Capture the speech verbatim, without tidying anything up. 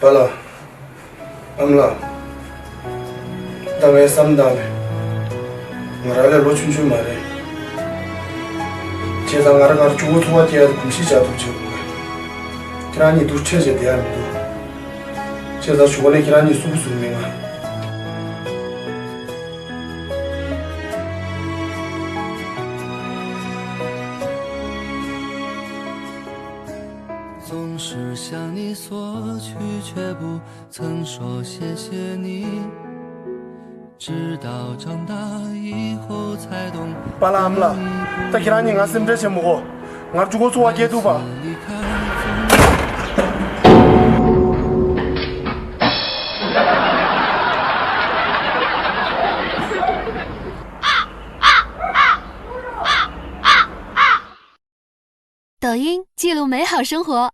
པཱ་ལགས། ཨ་མ་ལགས། ད་ངས་བསམ་བཏང་ནས། ང་རང་ལས་ལོ་ཆུང་ཆུང་མ་རེད། བྱས་ཙང་ང་རང་ང་རང་གཅིག་པོ་འཚོ་བ་སྐྱེལ་ཡ་དེ་གོམས་གཤིས་འཇགས་ཐུབ་བྱེད་དགོས། ཁྱེད་རང་གཉིས་འདུག་ཁྲལ་བྱས་བསྡད་ཡ་མི་འདུག་བྱས་ཙང་གཞུག་གུ་ནས་ཁྱེད་རང་གཉིས་སུ་གུ་ཟུག་མི་ང་། 总是向你索取，却不曾说谢谢你。直到长大以后才懂。 པཱ་ལགས། ཨ་མ་ལགས། ད་ཁྱེད་རང་གཉིས་ང་སེམས་ཁྲལ་བྱེད་མི་དགོས། ང་རང་གཅིག་པོ་འཚོ་བ་སྐྱེལ་ཐུབ་པ། 抖音记录美好生活。